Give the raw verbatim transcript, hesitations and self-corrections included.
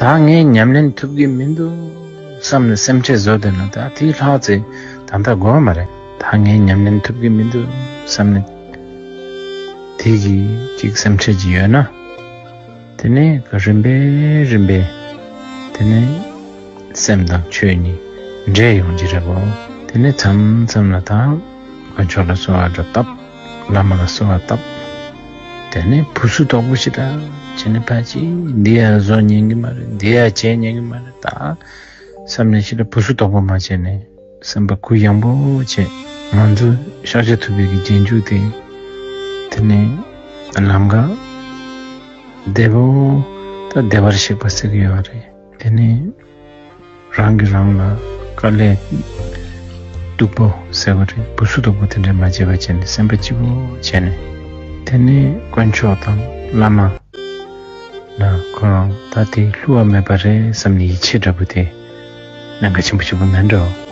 ད་ངས་ཉམས་ལེན་ཐུབ་ཀྱི་མི་འདུག་བསམ་ནས་སེམས་ཁྲལ་བཟོ་བསྡད་ན། ད་དེའི་ལྷག་ཚེ་ད་ལྟ་དགོས་མ་རེད། ད་ངས་ཉམས་ལེན་ཐུབ་ཀྱི་མི་འདུག་བསམ་ནས་དེ་གི་ཅིག་སེམས་ཁྲལ་ཅིག་ཡོད་ན། དེ་ནས་རིམ་པས་རིམ་པས་དེ་ནས་སེམས་དང་ཆོས་གཉིས་འདྲེས་ཡོང་གི་རེད་བོ། དེ་ནས་མཚམས་མཚམས་ལ་ད་དཀོན་མཆོག་ལ་གསོལ་བ་འདྲ་བཏབ། བླ་མ་ལ་གསོལ་བ་བཏབ། དེ་ནས་བུ་སུ་དོག་པོ་ཞིག་ད་བྱས་ནས་ཕལ་ཆེར་འདི་ཡ་བཟོ་ཉན་གི་མ་རེད། འདི་ཡ་བྱས་ཉན་གི་མ་རེད་ད་བསམ་ནས་ཞིག་ད་བུ་སུ་དོག་པོ་མ་བྱས་ནས། སེམས་པ་གུ་ཡངས་པོ་བྱས། ང་ཚོ་ཤཱཀྱ་ཐུབ་པའི་གི་རྗེས་འཇུག་དེ། དེ་ནས་ལམ་ཁ་བདེ་པོ། ད་བདེ་བར་གཤེགས་པ་ཟེར་གི་ཡོད་རེད། དེ་ནས་རང་གིས་རང་ལ་དཀའ་ལས་སྡུག་པོ་ཟེར་བ་རེད། བུ་སུ་སྡུག་པོ་དེ་འདྲ་མ་བྱེད་པ་བྱས་ནས་སེམས་པ་སྐྱིད་པོ་བྱས་ནས། དེ་ནས་དཀོན་མཆོག་དང་བླ་མ་ལ་ཁོ་རང་ད་དེ་བསླུ་བ་མེད་པ་རེད་བསམ་ནས་ཡིད་ཆེས་འདྲ་པོ་དེ་གནད་འགག་ཆེན་པོ་ཆེན་པོ་མེད་འགྲོ།